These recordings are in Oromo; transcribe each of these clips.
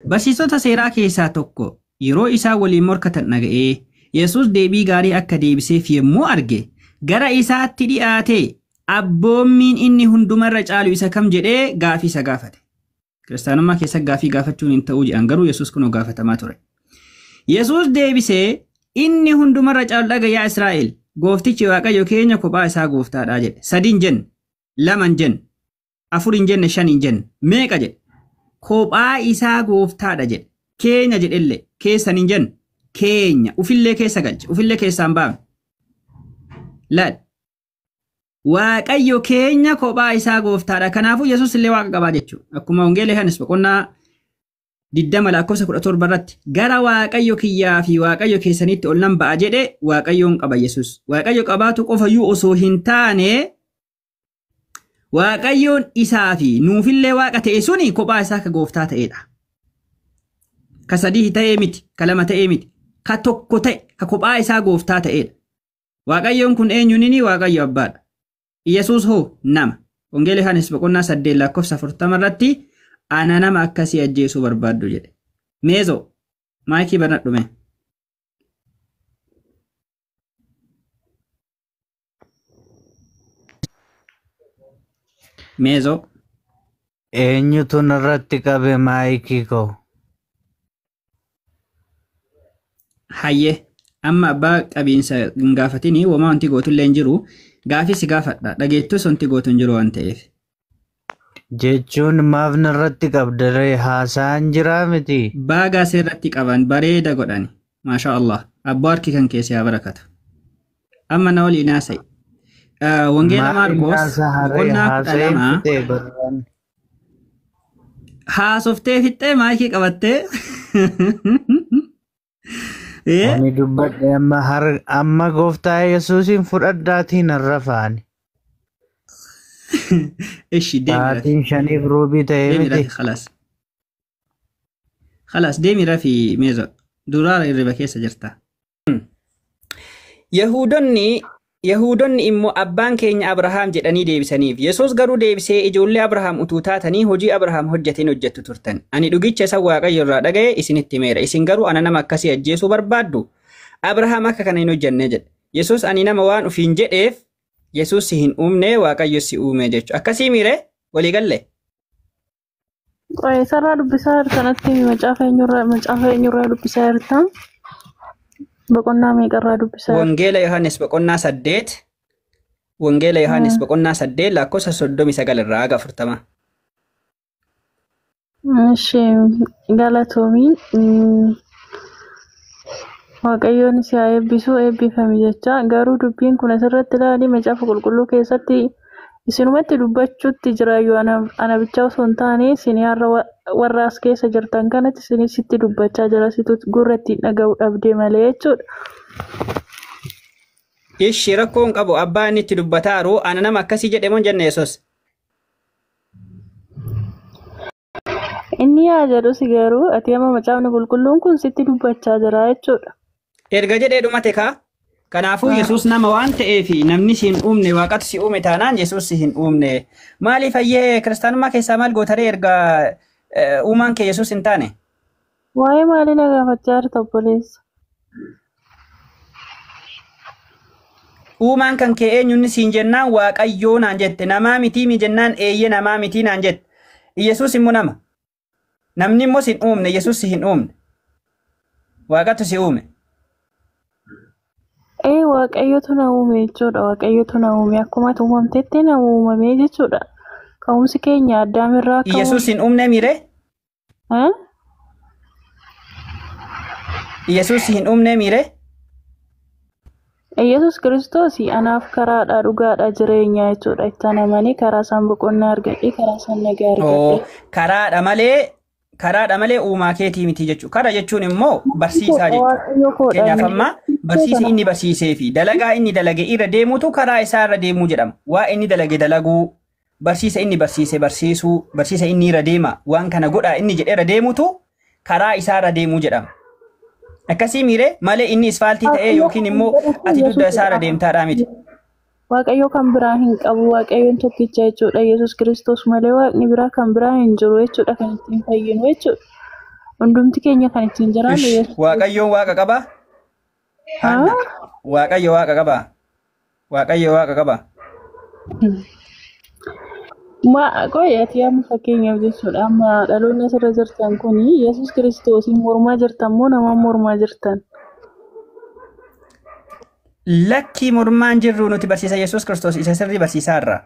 Barsiisota seeraa keessaa tokko yeroo isaan waliin morkatan dhaga'ee Yesuus deebii gaarii akka deebiseef yommuu arge gara isaatti dhi'aatee abboommiin inni hundumarra caalu isa kam jedhee gaafii isa gaafate. Kiristaanummaa keessa gaafii gaafachuun hin ta'uu jedhan garuu Yesuus kunoo gaafatamaa ture. Yesuus deebisee inni hundumarra caalu dhaga yaa Israa'el gooftichi Waaqayyo keenya kophaa isaa gooftaadha jedhe. Sadiin jenne, laman jenne, afurin jenne, shanin jenne, meeqa jedhe. Kophaa isaa gooftaadha jedhe. Keenya jedhellee keessan hin jenne keenya ufillee keessa galche ufillee keessaan baafne. Laal Waaqayyo keenya kophaa isaa gooftaadha. Kanaafuu Yesuus illee waaqa qabaa jechuudha. Akkuma Wangeela Yohaannis boqonnaa 20 lakkoofsa 17 irratti gara Waaqayyo kiyyaa fi Waaqayyo keessanitti ol nan ba'a jedhe Waaqayyoon qaba Yesuus. Waaqayyo qabaatu qofayyuu osoo hin taane Waaqayyoon isaa fi nuufillee waaqa ta'e suni kophaa isaa ka gooftaa ta'edha. Ka sadii ta'ee miti, ka lama ta'ee miti, ka tokko ta'e, ka kophaa isaa gooftaa ta'edha. Waaqayyoon kun eenyuun Waaqayyo abbaadha. Yesuus hoo nama. Wangeela Yohaannis boqonnaa 8 lakkoofsa 40 irratti ana nama akkasii ajjeesuu barbaaddu jedhe. Meezoo maayikii banadhu mee. Meezoo Eenyutu narratti qabe maayikii koo? Hayyee amma abbaa qabiinsa hin gaafatinii womaa wanti gootullee hin jiru gaafii si gaafadha dhageettus wanti gootu hin jiru waan ta'eef. Jechuun maaf narratti qabda ree haasa'aan jiraa miti? Baagaa seerratti qaban bareeda godhani. Maasha Allah. Abbaa harki kan keessi haa barakatu. Amma na waliin haasa'i. Wangeela Maaliin Maarqos haasa'a ree boqonnaa kudha haasa'een lama fixee barraan. haasoftee fixxee maayikii qabattee. Eh? Ani dubbadhe amma har amma gooftaa Yesuusin fudhadhaatiin narra faani. Ishi deemi rafi. Sa'aatiin shaniif ruubii ta'ee Deemi miti. rafi khalaas. Khalaas deemi rafi meezo. Duraara hirriba keessa jirta. Yahuudonni immoo abbaan keenya Abrahaam jedhanii deebisaniif. Yesuus garuu deebisee ijoollee Abrahaam utuu taatanii hojii Abrahaam hojjeteen hojjettu turtan. Ani dhugicha isa Waaqayyo irraa dhaga'e isinitti himeera. Isin garuu ana nama akkasii ajjeesuu barbaaddu. Abrahaam akka kana hin hojjenne jedhe. Yesuus ani nama waan ofiin jedheef Yesuus si hin uumne Waaqayyo si uume jechuudha. Akkasii miire walii galle. Qo'ee sarara dubbisaa jirtan natti himi macaafa eenyurraa dubbisaa jirtan? Boqonnaa meeqarraa dubbisaa jirtan? Wangeela Yohaannis boqonnaa 8 Wangeela Yohaannis boqonnaa 8 lakkoofsa 39 irraa haga 40. Ishee galatoomiin Waaqayyoon si haa eebbisu eebbifami jecha garuu dubbiin kun asirratti ilaali macaafa qulqulluu keessatti isinumatti dubbachuutti jiraayyuu ana bichaa osoo hin taane isin har'a warra as keessa jirtan kanatti isin sitti dubbachaa jira situ gurra ittiin dhaga'uu dhabde malee jechuudha. Ishi rakkoo hin qabu abbaa inni itti dubbataaru ana nama akkasii jedhe moo hin jenne Yesuus? Inni yaa jedhus garuu ati amma macaafni qulqulluun kun sitti dubbachaa jira jechuudha. Erga jedhee dhumate kaa. Kanaafuu Yesuus nama waan ta'eef namni si hin uumne waaqatu si uume taanaan Yesuus si hin uumne. Maaliif ayyee kiristaanummaa keessaa maal gootaree erga uumaan kee Yesuus hin taane? Waa'ee maalii na gaafachaa jirta obboleessa? Uumaan kan kee eenyuun siin jennaan waaqayyoo naan jette namaa mitii mi jennaan eeyyee namaa mitii naan jette. Yesuus immoo nama. Namni immoo si hin uumne Yesuus si hin uumne. Waaqatu si uume. Ee waaqayyotu na uume jechuudha. Waaqayyotu na uume akkuma ati uumamtetti na uumame jechuudha. Ka'umsi keenya addaamirraa akka Yesuus hin uumne miire? Eh? Yesuus hin uumne miire? Yesuus Kiristoos anaaf karaadha dhugaadha jireenya jechuudha. Itti amanii karaa isaan boqonnaa argadhe karaa isaan nagaa Oo, argadhe. karaadha malee uumaa keetii miti jechuudha. Kara jechuun immoo barsiisaa jechuudha. Waaqayyo koodha. Fakkeenyaaf amma barsiisi inni barsiisee fi dalagaa inni dalage irra deemutu karaa isaa irra deemuu jedhama. Waa inni dalage dalaguu, barsiisa inni barsiise barsiisuu, barsiisa inni irra deema, waan kana godhaa inni jedhe irra deemutu karaa isaa irra deemuu jedhama. Akkasii miire malee inni isfaaltii ta'ee yookiin immoo ati dugda isaa irra deemtaadhaa miti. Waaqayyo kan biraa hin qabu. Waaqayyoon tokkicha jechuudha. Yesuus Kiristoos malee waaqni biraa kan biraa hin jiru jechuudha kan ittiin fayyinu jechuudha. Hundumti keenya kan ittiin jiraannu Ish, Yesuus. Waaqayyoon waaqa qabaa? Haanna, Waaqayyo waaqa qabaa? Waaqayyo waaqa qabaa? Ma qoy ati amma fakkeenyaaf jechuudha amma dhaloonni asirra jirtan kuni Yesuus Kiristoosiin mormaa jirtan moo namaan mormaa jirtan? Lakkii mormaan jirru nuti barsiisa Yesuus Kiristoos isa sirrii barsiisaa irra.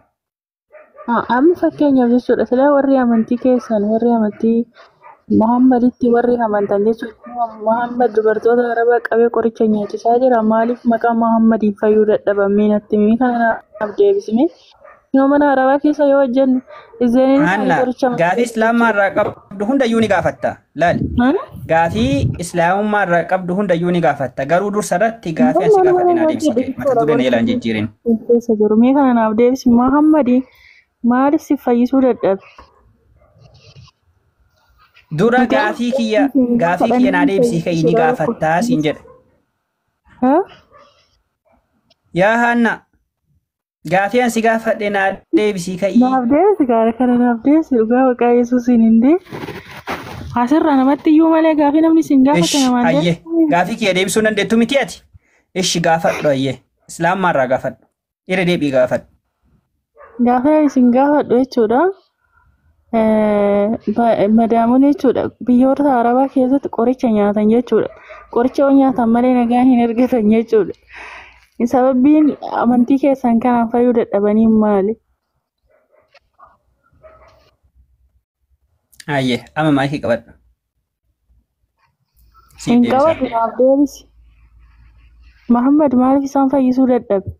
Amma fakkeenyaaf jechuudha silaa warri amantii keessan warri amantii Muhammaditti warri amantan jechuudha Muhammad dubartoota Arabaa qabee qoricha nyaachisaa jira maaliif maqaa Muhammadiin fayyuu dadhabamee natti himi kana naaf deebisime yoo mana Arabaa keessa yoo hojjennu izeenin isaanii Haanna, qoricha gaafii islaamaa irraa qabdu hundayyuu ni gaafatta. Laali. Gaafii islaamummaa irraa qabdu hundayyuu ni gaafatta. Garuu dursa irratti gaafii ani si gaafadhe naa deebisi. Mata dureen eelaan jijjiirin. Keessa jiru mee kana naaf deebisi Muhammadi maaliif si fayyisuu dadhabe? Dura Nuti amma gaafii kiyya naa kadhannee deebisii ka'ii ni fayyisuu gaafattaa siin jedhe. Haa? Yaa Haanna, gaafii ani si gaafadhe naa deebisii ka'ii. Naaf deebisi gaara kana naaf deebisi dhugaa Waaqaa Yesuusiin hin dee. Asirraa namatti iyyuu malee gaafii namni isin gaafate Ish, namaan hayyee. deebisu. Gaafii kiyya deebisuu dandeettu miti ati. Ish, gaafadhu hayyee. Islaamummaa irraa gaafadhu. Irra deebii gaafadhu. Gaafii isin gaafadhu jechuudha. Madaamoon jechuudha biyyoota Arabaa keessatti qoricha nyaatan jechuudha. Qoricha yoo nyaatan malee nagaa hin argatan jechuudha. Sababiin amantii keessan kanaan fayyuu dadhabanii maali? Hayyee, amma maayikii qabadhu. Siif Hin deebisa. qabadhu naaf deebisi. Muhammad maaliif isaan fayyisuu dadhabe?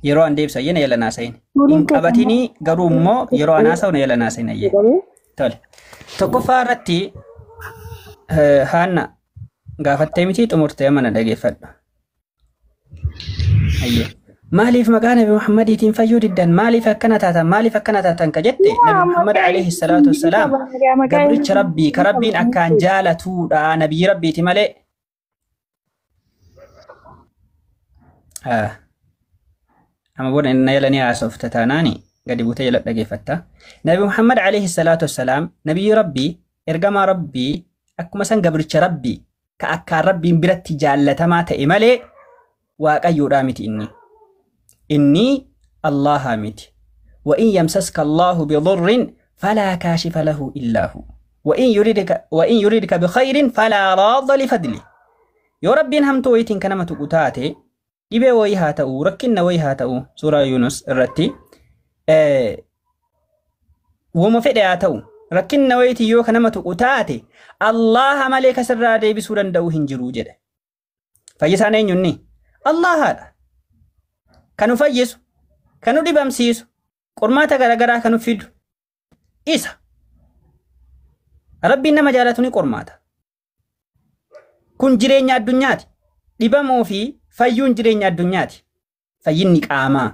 Yeroo an deebisu hayyee na jala naasayin. Hin Suuraan keessan qabatinii garuu immoo yeroo an haasa'u na jala naasayin hayyee. qabee? Tole. Tokkoffaa irratti Haanna gaafattee miti xumurtee amma na dhageeffadhu. Hayyee. Maaliif maqaa Nabi Muhammadiitiin fayyuu diddan? Maaliif akkana taatan? Maaliif akkana taatan ka jette Nabi Muhammad alayhi salaatu wassalaam gabricha Rabbii ka Rabbiin akkaan jaalatuudha nabiyyi Rabbiiti malee. Ah, Amma booda inni jala ni haasofta taanaani gadi buutee jala dhageeffatta. Nabi Muhammad alayhi salaatu wassalaam nabiyyi Rabbii ergamaa Rabbii akkuma san gabricha Rabbii ka akkaan Rabbiin biratti jaallatamaa ta'e malee waaqayyoodhaa miti inni. Inni Allahaa miti. وإن يمسسك الله بضر فلا كاشف له إلا هو وإن يردك بخير فلا راد لفضله yoo Rabbiin hamtuu wayiitiin kan nama tuqu taate dhibee wayii haa ta'u rakkinna wayii haa ta'u suuraa Yunus irratti wama fedhe haa ta'u rakkinna wayiitiin yoo kan nama tuqu taate Allaha malee kasirraa deebisuu danda'u hin jiru jedhe. Fayyisaan eenyunni? Allahaadha. Kan nu fayyisu, kan nu dhibamsiisu, qormaata garaagaraa kan nu fidu isa. Rabbiin nama jaalatu ni qormaata. Kun jireenya addunyaati. Dhibamuu fi fayyuun jireenya addunyaati. Fayyinni qaamaa.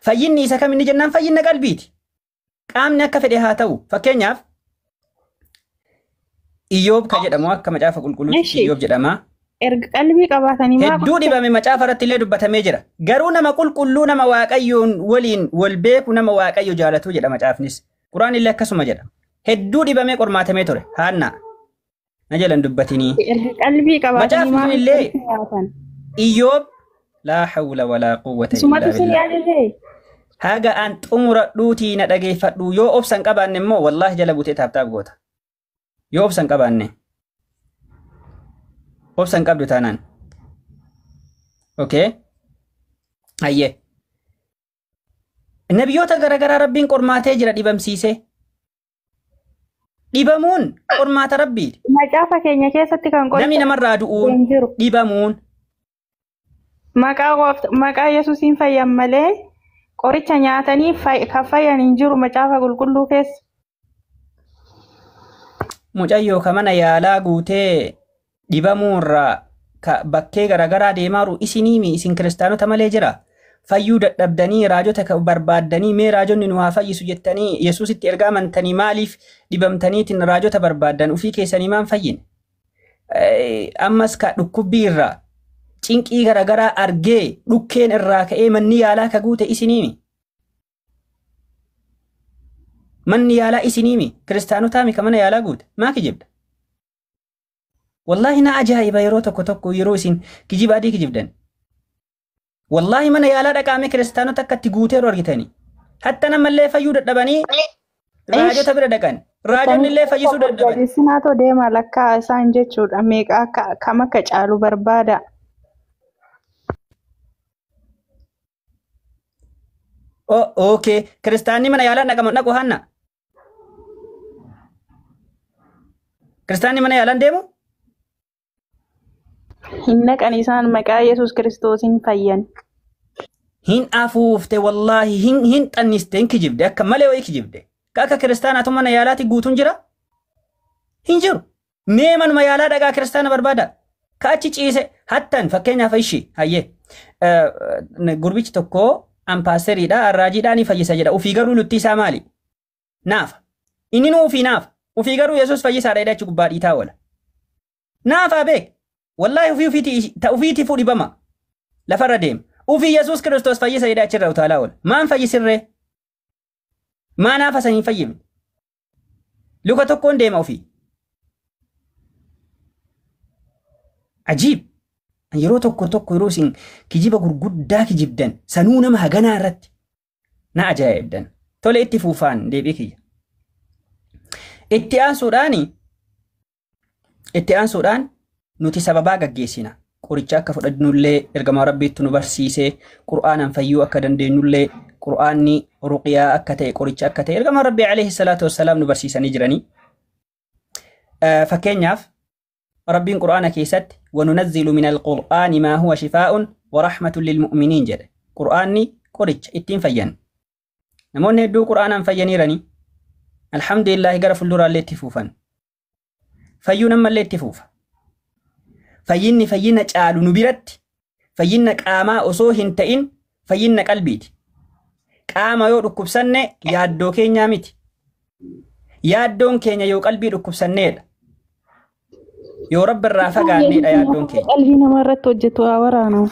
Fayyinni isa kam inni jennaan fayyinna qalbiiti. Qaamni akka fedhe haa ta'u. Fakkeenyaaf Iyyoob ka jedhamu akka macaafa qulqulluutti Ishi. Iyyoob jedhama. Erga qalbii qabaatanii maa Hedduu dhibame macaafa irratti illee dubbatamee jira. Garuu nama qulqulluu nama waaqayyoon waliin wal beeku nama waaqayyo jaalatu jedha macaafnis. Quraan illee akkasuma jedha. Hedduu dhibamee qormaatamee ture. Haannaa. Na jalan dubbatinii. Erga qalbii qabaatanii Macaafni maal illee qoricha nyaatan? Iyyoob laa hawla walaa quwwata illaa Sumatu sin billah. yaadate? Haga an xumuradhuutii na dhageeffadhu yoo obsa hin qabaanne immoo wallaahi jala buutee taaptaap goota. Yoo obsa hin qabaanne. Obsa hin qabdu taanaan. Okay. Hayyee. Nabiyyoota garaagaraa Rabbiin qormaatee jira dhibamsiisee. Dhibamuun qormaata Rabbiiti. Macaafa keenya keessatti kan Namni qoricha namarraa du'uun hin jiru. dhibamuun Maqaa Yesuusiin fayyan malee qoricha nyaatanii kan fayyan hin jiru macaafa qulqulluu keessa. Mucayyoo ka mana yaalaa guutee dhibamuurraa ka bakkee garaagaraa deemaaru isiniimi isin kiristaanota malee jira. Fayyuu dadhabdanii raajota ka barbaaddanii mee raajonni nu haa fayyisu jettanii Yesuusitti erga amantanii maaliif dhibamtaniitiin raajota barbaaddan ofii keessanii maan fayyine? Ammas ka dhukkubbii irraa cinqii garaagaraa argee dhukkeen irraa ka'ee manni yaalaa ka guute isiniimi. Manni yaalaa isiniimi kiristaanotaami ka mana yaalaa guute maa kijibda? Wallaahi na ajaa'iba yeroo tokko tokko yeroo isin kijiba adii kijibdan. Wallaahi mana yaalaa dhaqaamee kiristaanota akka itti guutee yeroo argitanii. Hatta namallee fayyuu dadhabanii raajota bira dhaqan. Raajonni illee fayyisuu dadhaban. Jabeessinaatoo deema lakkaa isaan jechuudha. Meeqa akka kam akka caalu barbaada. Okay. Kiristaanni mana yaalaa dhaqamu dhaqu hanna. Kiristaanni mana yaalaa deemu? Hin naqan isaan maqaa Yesuus Kiristoosiin fayyan. Hin afuufte wallaahi hin xanniste hin kijibde akka malee wayii kijibde. Akka kiristaanaatu mana yaalaatti guutuun jira? Hin jiru. Mee manuma yaalaa dhaqaa kiristaana barbaada. Ka achi ciise hattan fakkeenyaaf ishii hayyee gurbichi tokko ampaasteriidha arraajiidhaa ni fayyisa jedha. Ufii garuu lutti isaa maali? Naafa. Inni nu ufii naafa. Ufii garuu Yesuus fayyisaadha jedha achi gubbaa dhiitaa oola. Naafaa beek. Wallaahi ufii ufiitii ta ufiitii fuudhibama. Lafarra deema. Ufii Yesuus Kiristoos fayyisa jedha achirra utaalaa oola. Maan fayyisirree? Maa naafa san hin fayyifne? Luka tokkoon deema ofii. Ajiib! Yeroo tokko tokko yeroo isin kijiba gurguddaa kijibdan sanuu nama haganaa irratti na ajaa'ibdan. Tole itti fuufaan deebii kiyya. Itti aansuudhaan nuti sababaa gaggeessina. Qoricha akka fudhannullee ergamaa Rabbiitti nu barsiisee Qur'aanaan fayyuu akka dandeenyullee Qur'aanni ruqiyaa akka ta'e qoricha akka ta'e ergamaa Rabbii alayhi salaatu wassalaam nu barsiisanii jiranii. Fakkeenyaaf Rabbiin Qur'aana keessatti wanunazzilu min alqur'aani maa huwa shifaa'un wa rahmatun lilmu'miniin jedhe. Qur'aanni qoricha ittiin fayyan. Namoonni hedduu Qur'aanaan fayyaniiranii. Alhamdulillaahi gara fuulduraallee itti fuufan. Fayyuun ammallee itti fuufa. Fayyinni fayyina caalu nu biratti fayyina qaamaa osoo hin ta'in fayyina qalbiiti. Qaama yoo dhukkubsanne yaaddoo keenyaa miti. Yaaddoon keenya yoo qalbii dhukkubsanneedha. Yoo Rabbi irraa fagaanneedha yaaddoon keenya. Qalbii namaa irratti hojjetu haa waraanu.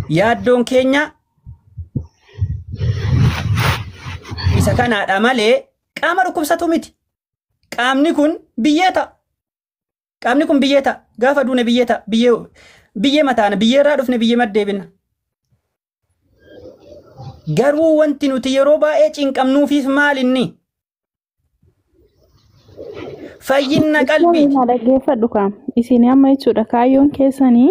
Yaaddoon keenya isa kanaadha malee qaama dhukkubsatu miti. Qaamni kun biyyee ta'a. Qaamni kun biyyee ta'a. Gaafa duune biyyee ta'a. Biyyee biyyee mataana biyyee irraa dhufne biyyee maddeebina. Garuu wanti nuti yeroo baay'ee cinqamnuufiif maal inni? Fayyinna qalbiiti. Na dhaggeeffadhu kaam. Isin amma jechuudha kaayyoon keessanii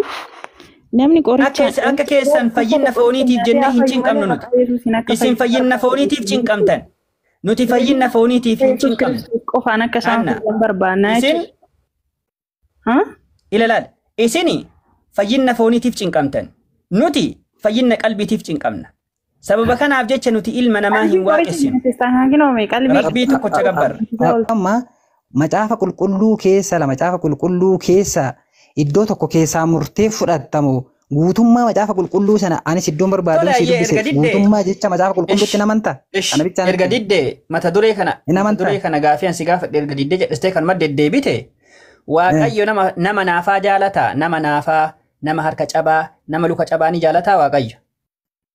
namni qoricha Akka keessan fayyinna fooniitiif jennee hin cinqamnu nuti. Isin fayyinna fooniitiif cinqamtan. Nuti fayyinna fooniitiif hin cinqamnu. Qofaan akka isaan Anna. fayyan barbaannaa Isin jechuudha. Ha? ilaalaal. Isin fayyinna fooniitiif cinqamtan. Nuti fayyinna qalbiitiif cinqamna. Sababa kanaaf jecha nuti ilma namaa hin waaqessinu. Rabbii tokkocha gabbarra. Amma macaafa qulqulluu keessa la macaafa qulqulluu keessa iddoo tokko keessaa murtee fudhatamu guutummaa macaafa qulqulluu sana anis iddoon barbaadu Tola si ayyee dubbise erga diddee. guutummaa jecha macaafa qulqulluutti Ish. namantaa. Ish, Kana bichaan erga diddee mata duree kana Hin mata amantaa? duree kana gaafii ansi gaafadhe erga diddee jedhistee kanuma deddeebite Waaqayyo nama naafaa jaalataa nama naafaa nama harka cabaa nama luka cabaa ni jaalataa Waaqayyo.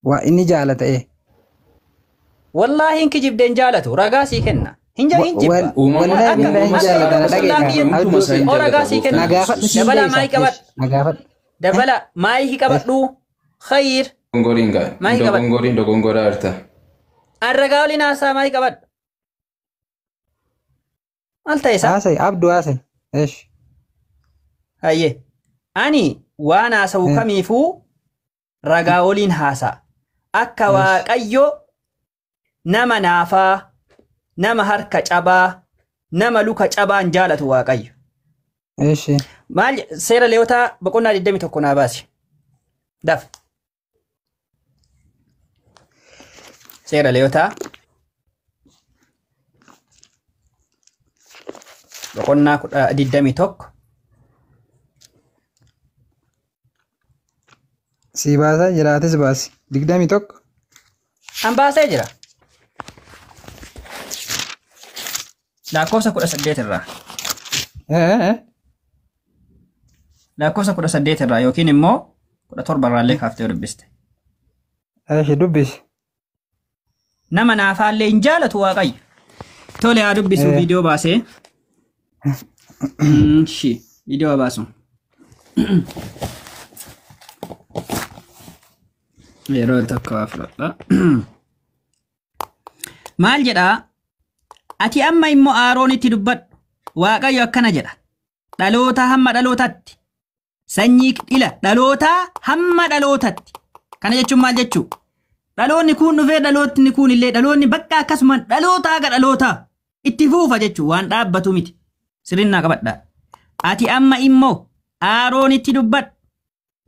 Waa inni jaalata ee. Wallaahi hin kijibdeen jaalatu ragaa sii kenna. Hin hin jibba. Wallaahi Akka billahi hin akka jaalata na Rasulullah dhageessa. kiyya Abduu o ragaa sii kenna. na gaafadhu siin Dabalaa deebisa. maayii qabadhu. Na gaafadhu. Dabala maayii qabadhu. Khayir Dogongoriin gaa. maayii qabadhu. Dogongoriin dogongoraa jirta. Arragaa waliin haasaa maayii qabadhu. Maal ta'e isaa? Haasa'e Abduu haasa'e. Eesh. Hayyee. Ani waan haasa'u kamiifuu ragaa waliin haasa'a. Akka Waaqayyo nama naafaa, nama harka cabaa, nama luka cabaa hin jaalatu Waaqayyo. Eesh. Maal seera Leewotaa boqonnaa 21 naa baasi. Daf. Seera Leewotaa boqonnaa 21. Si baasaa jiraatis baasi. 21. An baasee jira. Lakkoofsa 18 irraa. Lakkoofsa 18 irraa yookiin immoo 17 irraa illee kaaftee dubbiste. Eesh dubbisi. Nama naafaallee hin jaalatu Waaqayyo. Tole haa dubbisu viidiyoo baasee. Ishi. Viidiyoo baasu. Yeroo tokko waa fudhadha. Maal jedhaa? Ati amma immoo Aroonitti dubbadhu. Waaqayyo akkana jedha. Dhaloota hamma dhalootatti. Sanyii dhila dhalootaa hamma dhalootatti. Kana jechuun maal jechuu? Dhaloonni kun dhufee dhalootni kun illee dhaloonni bakka akkasumaan dhalootaa haga dhalootaa itti fuufa jechuu waan dhaabbatu miti. Sirrinnaa qabadhaa. Ati amma immoo Aroonitti dubbadhu.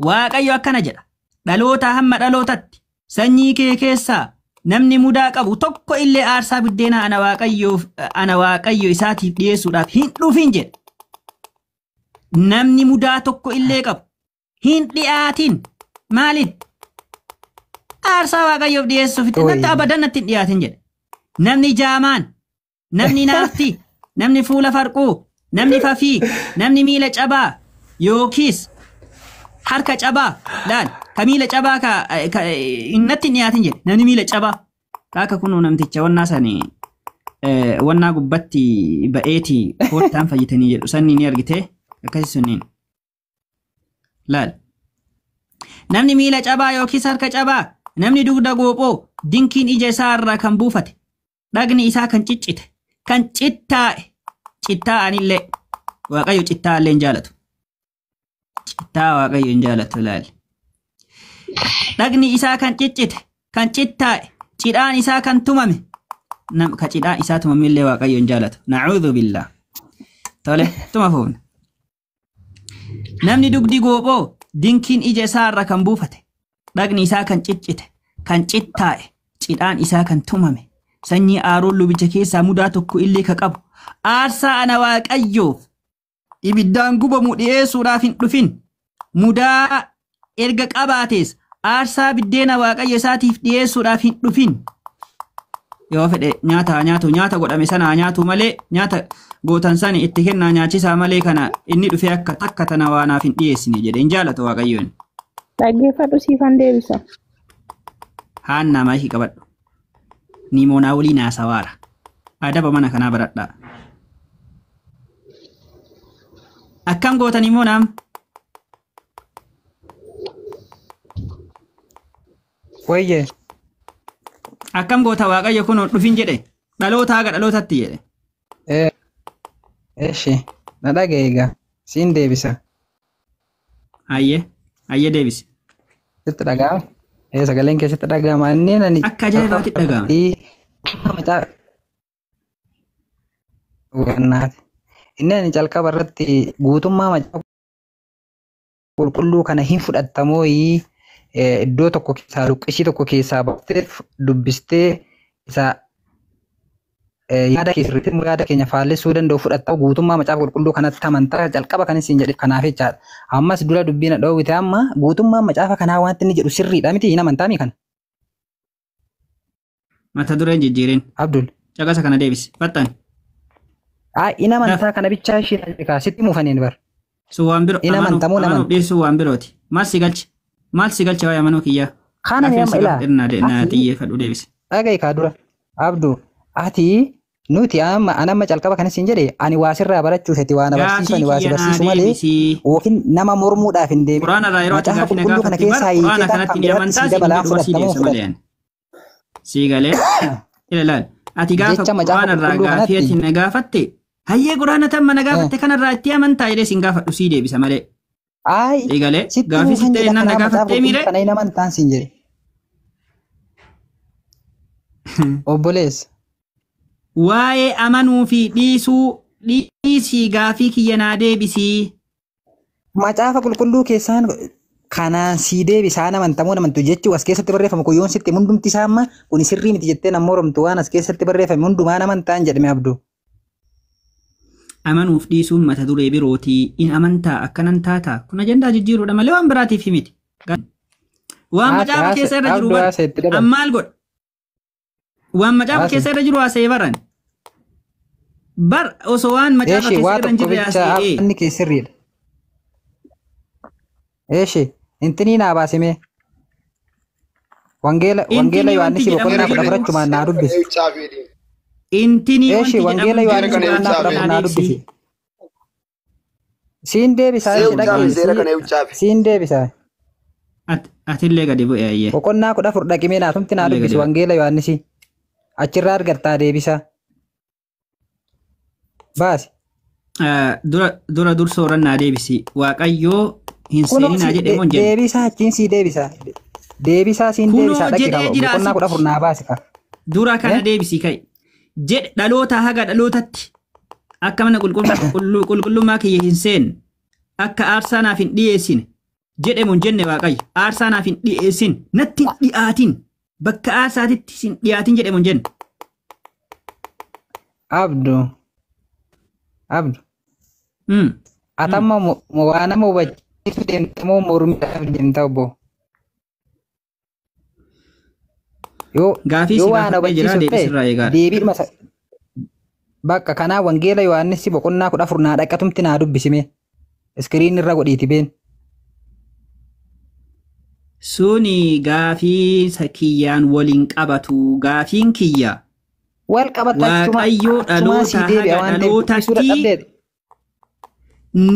Waaqayyo akkana jedha. Dhaloota hamma dhalootatti sanyii kee keessaa namni mudaa qabu tokko illee aarsaa biddeenaa ana Waaqayyo isaatiif dhiyeessuudhaaf hin dhufin jedha. Namni mudaa tokko illee qabu hin dhi'aatin. Maaliif? Aarsaa Waaqayyoof dhiyeessuuf itti natti abadan natti hin dhiyaatin jedha. Namni jaamaan, namni naafti, namni fuula farquu, namni fafii, namni miila cabaa yookiis harka cabaa laal ka miila cabaa ka natti hin dhiyaatin jedhe. Namni miila cabaa ka akka kunuu namticha wannaa sani wannaa gubbatti ba'eeti koottaan fayyitanii jedhu sanni ni argite akkasi sunniin laal. Namni miila cabaa yookiis harka cabaa, namni dugda goophoo dinkiin ija isaa irraa kan buufate, dhagni isaa kan ciccite, kan cittaa'e, cittaa'anillee Waaqayyo cittaa'allee hin jaalatu. Cittaa Waaqayyo hin jaalatu laal. Dhagni isaa kan ciccite, kan cittaa'e, cidhaan isaa kan tumame, ka cidhaan isaa tumame illee Waaqayyo hin jaalatu. Na'uudhu billah. Tole, tuma fuufna. Namni dugdi goophoo dinkiin ija isaa irra kan buufate, dhagni isaa kan ciccite, kan cittaa'e, cidhaan isaa kan tumame, sanyii Aaroon lubicha keessaa mudaa tokko illee ka qabu, aarsaa ana Waaqayyoof ibiddaan gubamu dhiyeessuudhaaf hin dhufin. Mudaa erga qabaates aarsaa biddeena Waaqayyo isaatiif dhiyeessuudhaaf hin dhufin. Yoo fedhe nyaata haa nyaatu, nyaata godhame sana haa nyaatu malee, nyaata gootan sani itti kennaa nyaachisaa malee kana inni dhufee akka takka tana waanaaf hin dhiyeessine jedhe hin jaalatu Waaqayyoon. Dhaggeeffadhu siifan deebisa. Haannaa maayikii qabadhu. Nimoonaa waliin haasawaara. Adaba mana kanaa baradhaa. Akkam goota Nimoonaam? Wayye. Akkam goota Waaqayyo kun dhufin jedhe dhaloota haga dhalootatti jedhe. Eshi na dhagaye egaa siin deebisa. Hayyee hayyee deebisi. Sitti dhaga'ama? Sagaleen keessatti dhaga'ama. Inni ani Akka ajaa'ibaatti dhaga'ama. Inni ani calqaba irratti guutummaa macaafa qulqulluu kana hin fudhattamooyi iddoo tokko keessaa luqqisii tokko keessaa baaftee dubbistee isa yaada keessa yaada keenya faallessuu danda'u fudhatta guutummaa macaafa qulqulluu kanatti amantaa calqaba kan isin jedhe kanaaf jechaadha. Ammas dura dubbiin dhoowwite amma guutummaa macaafa kanaa wanti inni jedhu sirriidha miti hin amantaami kana. Mata dureen jijjiirin. Abdul. Caqasa kana deebisi. Fattan. In amantaa kana bichaa ishee sitti muufaniin bar. Sun waan biroo In amantamoo amanuu dhiyeessuu waan birooti. Maal si galche? Maal si galche waa'ee amanuu kiyyaa? Kana ni amma ilaa. Na xiyyeeffadhu deebisi. Dhaga'i kaa dura. Abdu ati nuti amma an amma calqaba kan isin jedhe ani waa sirraa barachuuf ati waa na barsiisu ani waa si barsiisu malee yookiin nama mormuudhaaf hin deebiin. Quraana irraa yeroo ati Macaafa gaaffii na qulqulluu kana gaafatte bar keessaa quraana hiikee kanatti kan ni biraatti amantaa si si dabalaa jedhu asii fudhattamoo deebisa malee fudhata. ani. Sii galee ilaali. Ati gaafa Jecha macaafa quraana irraa qulqulluu gaaffii ati kanatti na gaafatte hayyee quraana tamma na gaafatte kanarraa itti amantaa jedhee sin gaafadhu sii deebisa malee. Ayi Sii galee sitti gaaffii muufan sitti jedha ennaan na kanaa macaafa gaafattee qulqulluu miire kana hin amantaan siin jedhe. Obboleessa. Waa'ee amanuu fi dhiisuu dhiisii gaafii kiyya naa deebisii. Macaafa qulqulluu keessaan kanaan sii deebisaan amantamoo amantu jechuun as keessatti barreeffame kun yoon sitti hundumti isaa amma kun sirrii miti jettee nama moromtu waan as keessatti barreeffame hundumaan amantaan jedhame Abduu. Amanuuf dhiisuun mata duree birootii in amantaa akkanan taataa kun ajandaa jijjiiruudha malee waan biraatiif miti. Waan macaafa keessa irra jiru Abduu bar haasa'e itti dabala. ammaal godha. Waan macaafa Haasa'e. keessa irra jiru haasa'e baran. Bar osoo waan macaafa Eeshi keessa waa irra hin tokko jirre bicha haasa'e. afni kee sirriidha. Eeshi intinii naa baasimee. Wangeela wangeela Intinii wanti Yohaannis jedhamu boqonnaa hin kudha jiru. afur achumaan naa dubbisi. Intinii Eeshi wanti wangeela jedhamu hin Yohaannis jiru boqonnaa kudha gaafii afur naa naa deebisi. dubbisi. Siin deebisaa Seewu ishee caafe dhaqi. seera kana eewu caafe. Siin deebisaa. Atillee gadi bu'e ayyee. Boqonnaa 14 dhaqimee naatumti naa Illee dubbisi gadi bu'e. Wangeela Yohaannisi. Achirraa argattaa deebisaa. Baasi. Dura dursoo irra deebisi. Waaqayyoo hin Kunoo seeninaa jedhee moo hin jenne? deebisaa achiin sii deebisaa. Deebisaa siin Kunoo deebisaa dhaqi jedhee qaba. jira Boqonnaa asitti. 14 naa baasi qaba. Dura kana deebisi ka'i. Jedhe dhaloota haga dhalootatti akka mana qulqullummaa kiyya hin seenne akka aarsaa naaf hin dhiyeessine jedhe moo hin jenne Waaqayyo. Aarsaa naaf hin dhiyeessin natti hin dhiyaatin bakka aarsaatitti hin dhiyaatin jedhe moo hin jenne. Abdu. Abdu. Atamma waa nama hubachiisu deemta moo mormiidhaaf deemta obbo? Yoo Gaafii yoo si waa na gaafadhee jira hubachiisuuf deebisi ta'e irraa eegaadha. deebiidhuma bakka kanaa Wangeela Yohaannis boqonnaa 14 naa dhaqatumti naa dubbisime. Iskiriin irra godhiiti been. Suni gaafii kiyyaan waliin qabatu gaafiin kiyya. Wal qabata achuma Waaqayyoo achumaa sii dhaloota deebi'a haga waan ta'eef dubbisuu dhalootatti dadhabdeeti.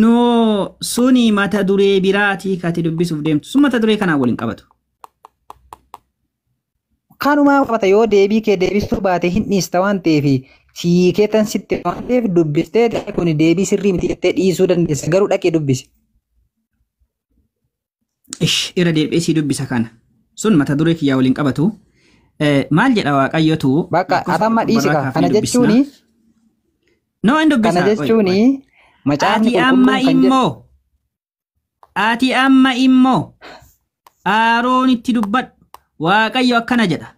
Noo suni mata duree biraatii kati dubbisuuf deemtu sun mata duree kanaan waliin qabatu. Kanumaa qabata yoo deebii kee deebisuu baate hin dhiista waan ta'eef sii keetan sitti waan ta'eef dubbistee kun deebii sirrii miti jettee dhiisuu dandeessa garuu dhaqee dubbisi. Ish irra deebi'ee sii dubbisa kana sun mata duree kiyyaa waliin qabatu. Maal jedha Waaqayyotu Bakka lakkoofsa atamma dhiisi 17 ka kaafnee kana dubbisna. jechuuni Noo hin kana dubbisa. Oi, jechuuni oi. macaafni Ati amma qulqulluun kan jedhu immoo ati amma immoo Aroonitti dubbadhu Waaqayyo akkana jedha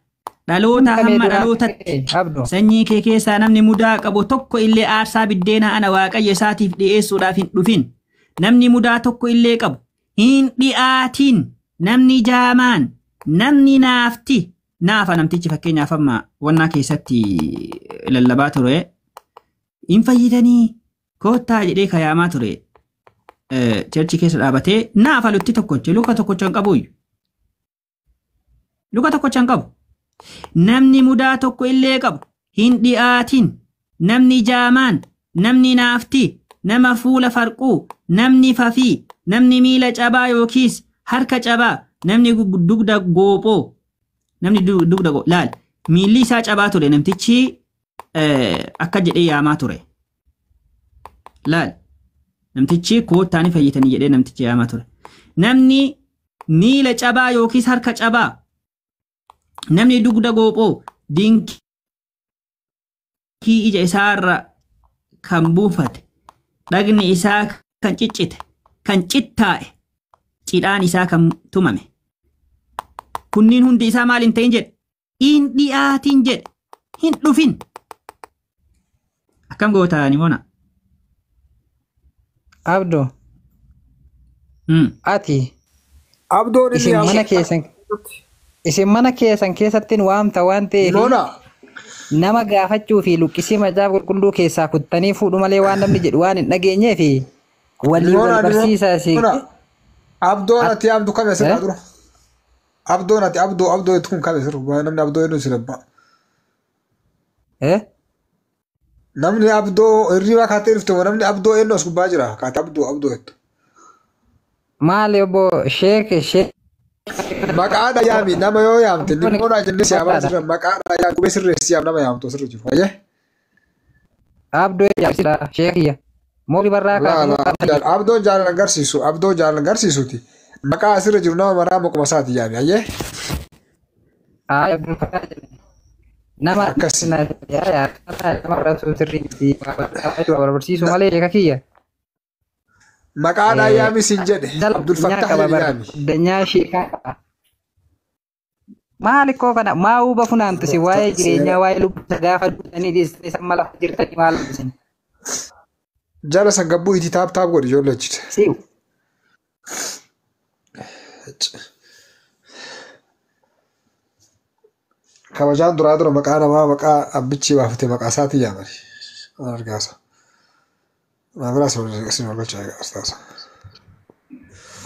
dhaloota kamee hamma duraa dhalootatti Abdu. sanyii kee keessaa namni mudaa qabu tokko illee aarsaa biddeenaa ana Waaqayyo isaatiif dhi'eessuudhaaf hin dhufin. Namni mudaa tokko illee qabu hin dhi'aatin. Namni jaamaan, namni naafti. Naafa namtichi fakkeenyaaf amma wannaa keessatti lallabaa ture. Hin fayyidanii koottaa jedhee kayaamaa ture. Church keessa dhaabatee naafa lutti tokkocha luka tokkocha hin qabuuyyu. Luka tokkocha hin qabu. Namni mudaa tokko illee qabu hin dhi'aatin. Namni jaamaan, namni naafti, nama fuula farquu, namni fafii, namni miila cabaa yookiis harka cabaa, namni dugda goophoo, namni dugda laal miilli isaa cabaa ture namtichi akka jedhee yaamaa ture. Laal namtichi koottaa ni fayyitanii jedhee namtichi yaamaa ture. Namni miila cabaa yookiis harka cabaa, namni dugda goophoo dinkii ija isaarra kan buufate, dhagni isaa kan ciccite, kan cittaa'e, cidhaan isaa kan tumame. Kunniin hundi isaa maal hin ta'in jedhe? Hin dhi'aatin jedhe. Hin dhufin. Akkam goota Nimoona? Abdu ati Abdoon inni isin mana keessan isin mana keessan keessatti waamta waan ta'eef Nimoona. nama gaafachuu fi luqqisii macaafa qulqulluu keessaa kuttanii fuudhu malee waan namni jedhu waan hin dhageenyee fi walii wal barsiisaa si. Nimoona. Abdoon ati abdu kame asirraa dura. Abdoon ati abdoo abdoo kun kame sirru namni abdoo eenyu si labba. Namni abdoo hirriba kaatee dhufte moo namni abdoo eenyu as gubbaa jira kaate abdoo abdoo jettu. Maali obbo Sheek Sheek. Maqaadha yaami nama yoo yaamte Nimoona jennee si yaamaa jirra maqaadha yaami qubee sirreessi yaam nama yaamtu asirra jiru. Ayyee. Abdoo yaamsidha Sheekiyya. Moori barraa kaatu. Abdoo jaalala agarsiisu abdoo jaalala agarsiisuti. Maqaa asirra jiru nama maraa maquma isaati yaami. Ayyee. Nama nama barsiisu sirrii miti barsiisu malee sheeka kiyya. Maqaadhaa yaami siin jedhe Abdul Fattah jedhe yaami. Danyaa sheekaa qaba. Maali koo kana maa huba funaantu si waa'ee jireenyaa waa'ee lubbuu gaafa duutanii dhiistanii san mala jirtanii maal isin. Jala san gabbuu itti taap taap godhi ijoollee achitti. Si'u. Kabajaan duraa dura maqaa namaa maqaa abbichi baafate maqaa isaatii yaamani. Argaasa. Maamila isin galcha astaasa.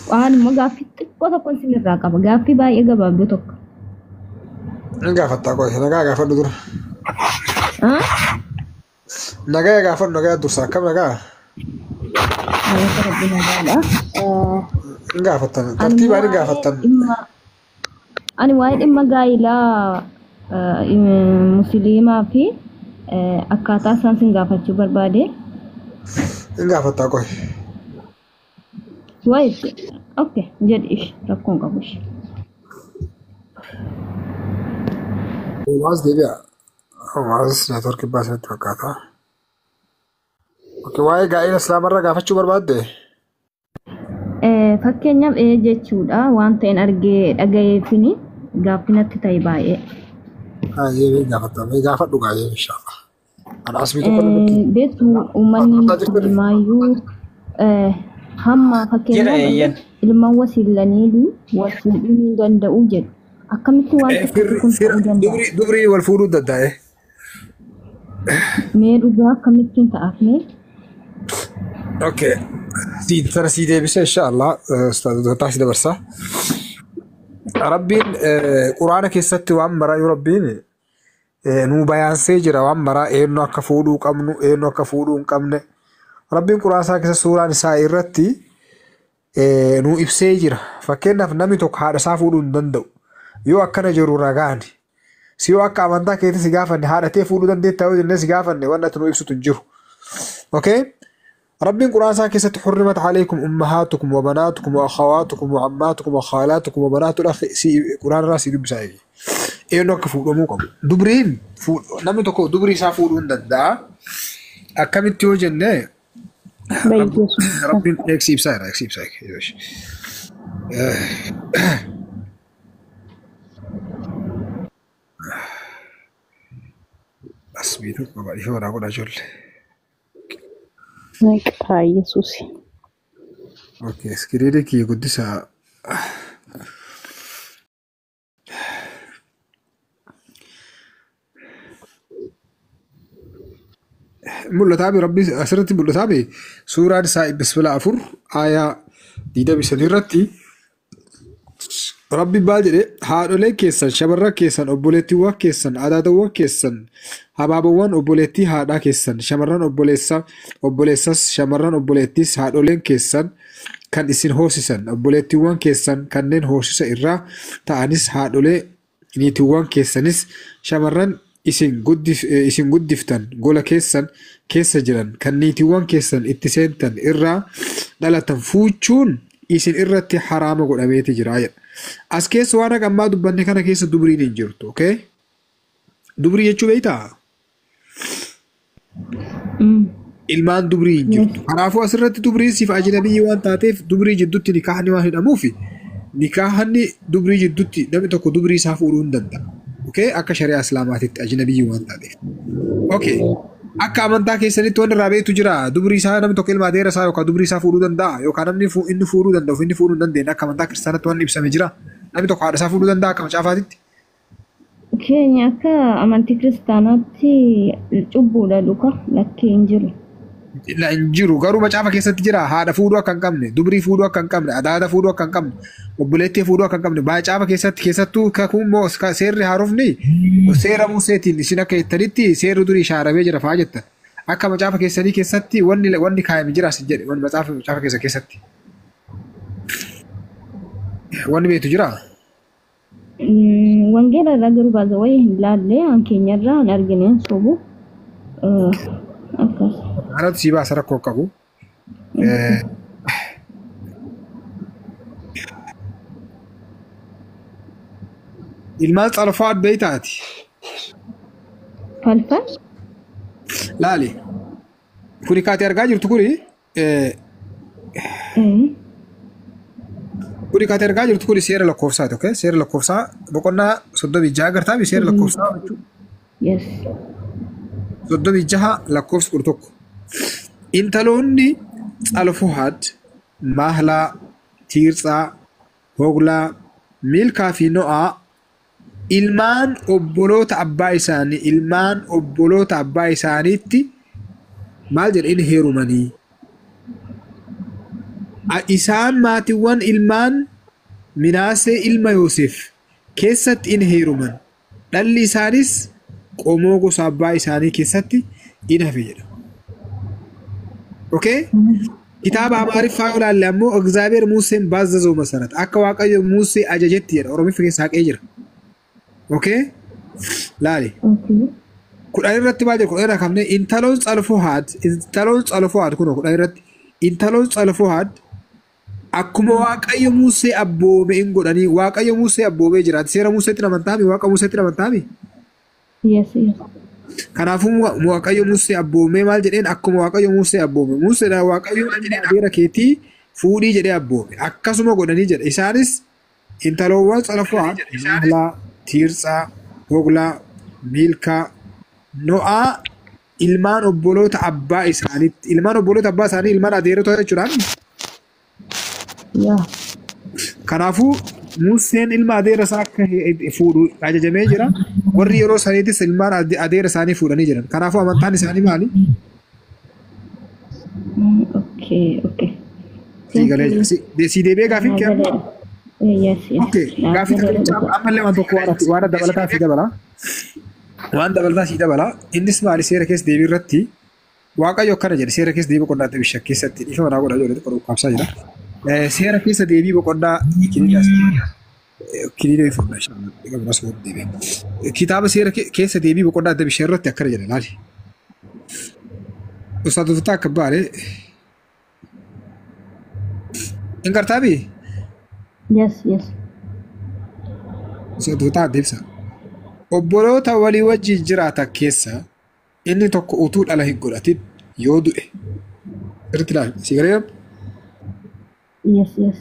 Waan immoo gaaffii xiqqoo tokko isinirraa qaba. Gaaffii baay'ee gabaabduu tokko. Inni gaafattaa qoy nagaa gaafadhu dura. Nagaa gaafadhu nagaa dursa akkam nagaa. Galata Rabbi nagaadha. Hin gaafattan. Ani Tartiibaan hin waa'ee gaafattan. dhimma ani waa'ee dhimma gaa'ilaa musliimaa fi akkaataa isaan sin gaafachuu barbaade. Hin gaafattaa qoy. Waa'ee okay jedhi ishi rakkoon qabu ishi. Maas deebi'a. Maas neetworkii baasanitti fakkaata. Okay, waa'ee gaa'ela islaamarraa gaafachuu barbaadde? Fakkeenyaaf jechuudha waan ta'een argee dhagayeefini gaaffii natti ta'e baay'ee. Hayyee gaafatta. Mee gaafadhu gaa'ee inshaallah. Ana asmii tokko namatti. Beektu uummanni Gaafataa jirtani? musliimaayyuu hamma Jira fakkeenyaaf eeyyan. ilmaan wasiilanii wal fuudhuu ni danda'u jedhu. Akkamitti wanti akkasii kun ta'uu danda'a? Dubrii wal fuudhuu danda'e. Mee dhugaa akkamittiin ta'aaf mee? Okay. Sana sii deebise inshaallah. Ustaazotaa si dabarsa. Rabbiin quraana keessatti waan maraa yoo rabbiin nuu bayaansee jira waan maraa eenyu akka fuudhuu qabnu eenyu akka fuudhuu hin qabne. Rabbiin quraana isaa keessa suuraan isaa irratti nuu ibsee jira. Fakkeenyaaf namni tokko haadha isaa fuudhuu hin danda'u. Yoo akkana jiru ragaani. Si yoo akka amantaa keetti si gaafanne haadha tee fuudhuu dandeettaa yoo jennee si gaafanne waan ati nuu ibsitu hin jiru. Okay? Rabbiin quraana isaa keessatti حرمت عليكم أمهاتكم وبناتكم وأخواتكم وعماتكم وخالاتكم وبنات الأخ si quraana irraa si dubbisaa eegi. Eenyu akka fuudhamuu qabu. Dubriin namni tokko dubrii isaa fuudhuu hin danda'a. Akkamitti yoo jenne Rabbiin eegsi ibsaa jira eegsi ibsaa jira. Asbii tokko qaba dhiifama irraa godhaa ijoollee. Maqaa Yesuus. Okay, iskiriinii kiyya guddisaa. Mul'ataa bi rabbi asirratti mul'ataa bi suuraan isaa bismillah 4 aayaa 23 irratti rabbi maal jedhe haadholee keessan shamarran keessan obboleettiiwwan keessan adaadawwan keessan habaabawwan obboleettii haadhaa keessan shamarran obboleessa obboleessas shamarran obboleettiis haadholeen keessan kan isin hoosisan obboleettiiwwan keessan kanneen hoosisa irraa ta'anis haadholee niitiiwwan keessanis shamarran isin guddiftan gola keessan keessa jiran kan niitiiwwan keessan itti seentan irraa dhalatan fuuchuun isin irratti haraama godhameeti jira jedha. As keessa waan akka ammaa dubbanne kana keessa dubriin hin jirtu. Okay? Dubrii jechuu beektaa? Ilmaan dubrii hin jirtu. Kanaafuu asirratti dubriin siif ajnabiyyi waan taateef dubrii jidduutti nikaahni waan hidhamuufi nikaahni dubrii jidduutti namni tokko dubrii isaa fuudhuu hin danda'a. Okay? Akka shari'aa islaamaatitti ajnabiyyi waan taateef. Okay. Akka amantaa keessanitti wanni irraa beektu jira. Dubrii isaa namni tokko ilma adeera isaa yookaan dubrii isaa fuudhuu danda'a yookaan namni inni fuudhuu danda'u inni fuudhuu hin dandeenye akka amantaa kiristaanatti wanni ibsame jira. Namni tokko haadha isaa fuudhuu danda'a akka macaafaatitti. Keenya akka amantii kiristaanaatti cubbuudha dhuka lakkee hin jiru. La hin jiru garuu macaafa keessatti jira haadha fuudhuu akka hin qabne dubrii fuudhuu akka hin qabne adaada fuudhuu akka hin qabne obboleettii fuudhuu akka hin qabne macaafa keessatti keessattuu kakuun moo seerri haarofni seera Museetiin isin akka jettanitti seerri durii shaaramee jira fa'aa jettan akka macaafa keessanii keessatti wanni kaayame jira asin jedhe wanni macaafa keessa keessatti wanni beektu jira. Wangeela irraa garuu baasa wayii hin laalle an keenya irraa hin argine hin sobu. Akkas. Kanatu sii baasa rakkoo qabu. Ilmaan Tsalfaa beeytaati. Falfal? Laali. Kuni kaati argaa jirtu kuni kuni kaati argaa jirtu kuni seera lakkoofsaati. Okay? Seera lakkoofsaa boqonnaa 36 agartaa seera lakkoofsaa jechuudha. Yes. 36 lakkoofsa 11. Intaloonni Tsalfohaad, Mahlaa, Tiirtsaa, Hoglaa, Milkaa fi No'aa ilmaan obboloota abbaa isaanii ilmaan obboloota abbaa isaaniitti maal jedha inni heerumanii. Isaan maatiiwwan ilmaan Minaasee ilma Yoosef keessatti in heeruman. Dhalli isaanis qomoo gosa abbaa isaanii keessatti in hafe jedha. Okay? Kitaaba Amaariffaa yoo ilaalle ammoo እግዚአብሔር ሙሴን ባዘዘው መሰረት akka Waaqayyo Musee ajajetti jedha. Oromiffa keessa haqee jira. Okay? Laali. Okay. 10 irratti maal jedhu 10 irraa kaafnee intaloon Tsalfohaad intaloon Tsalfohaad kunoo 10 irratti intaloon Tsalfohaad akkuma Waaqayyo Musee abboome in godhanii Waaqayyo Musee abboomee jiraati. Seera Museetti amantaami? Waaqa Museetti amantaami? Yes, yes. Kanaafuu Waaqayyo Musee abboomee maal jedheen akkuma Waaqayyo Musee abboome. Museedhaan Waaqayyo adeera keetii fuudhii jedhee abboome. Akkasuma godhanii jedha. Isaanis intaloowwan Tsalfohaad Mahlaa, Tiirtsaa, Hoglaa, Miilkaa, No'aa ilmaan obboloota abbaa isaaniitti ilmaan obboloota abbaa isaanii ilmaan adeerota jechuudhaan Yaa. Kanaafuu Museen ilma adeera isaa akka fuudhu ajajamee jira. Warri yeroo saniitis ilmaan adeera isaanii fuudhanii jiran. Kanaafuu amantaan isaanii maali? Okay, okay. Sii galee jira. Si deebi'ee gaafiin kee amma? Yes, yes. Okay, gaafii tokko ammallee waan tokko waan dabalataa si dabala. Waan dabalataa si dabala. Innis maali seera keessa deebii irratti Waaqayyo akkana jedhe seera keessa deebii boqonnaa bishaan keessatti dhiifama naa godhaa ijoollee xiqqoo qaabsaa jira. Seera keessa deebii boqonnaa kiliina fudhaa kitaaba seera keessa deebii boqonnaa adda bishaan irratti akkana jedha laali. Ustaad Tuftaa akka baale. Hin gartaabii? Yes, yes. Ustaad Tuftaa deebisa. Obboloota walii wajjin jiraatan keessa inni tokko utuu dhala hin godhatin yoo du'e. Sirriitti ilaali. Si galee Yes, yes.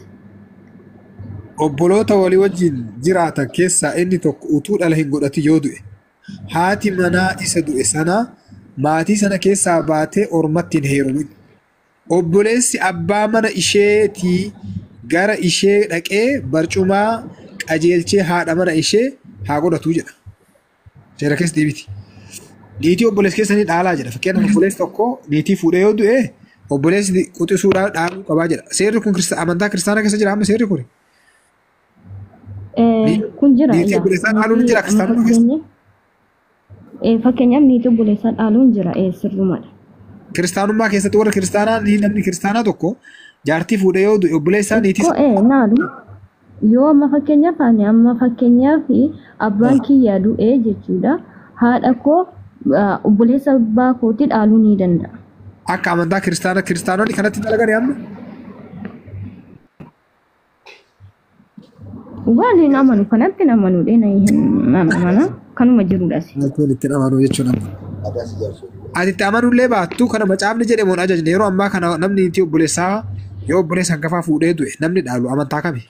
Obboloota walii wajjin jiraatan keessaa inni tokko utuu dhala hin godhatin yoo du'e. Haati manaa isa du'e sanaa maatii sana keessaa baatee ormatti hin heerumin. Obboleessi abbaa mana isheetii gara ishee dhaqee barcumaa qajeelchee haadha mana ishee haa godhatu jedha. Seera keessa deebiti. Niitii obboleessa keessanii dhaalaa jedha. Fakkeenyaaf obboleessi tokko niitii fuudhee yoo du'e obboleessi quxisuudhaan dhaaluu qabaa jedha. Seerri kun amantaa kiristaanaa keessa jira amma seerri kun. Kun jira. Niitii obboleessaa dhaaluun ni jira kiristaanota keessa. Fakkeenyaaf niitii obboleessaa dhaaluun jira sirrumadha. Kiristaanummaa keessatti warra kiristaanaa namni kiristaanaa tokko jaartii fuudhee yoo du'e obboleessaa niitii. Naalu yoo amma fakkeenyaaf ani amma fakkeenyaaf abbaan kiyya du'ee jechuudha haadha koo obboleessa abbaa kootii dhaaluu ni danda'a. Akka amantaa kiristaanaa kiristaanonni kanatti dalagani amma. Waan hin amanu kanatti hin amanu dheena hin amana kanuma jirudha. Maltoon ittiin amanuu jechuun amma. Ati itti amanuullee baattu kana macaafni jedhamu hin ajajne yeroo ammaa kana namni niitii obboleessaa yoo obboleessa hangafaa fuudhee du'e namni dhaalu amantaa kami?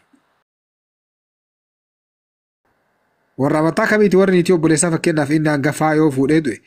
Warra amantaa kamiiti warri niitii obboleessaa fakkeenyaaf inni hangafaa yoo fuudhee du'e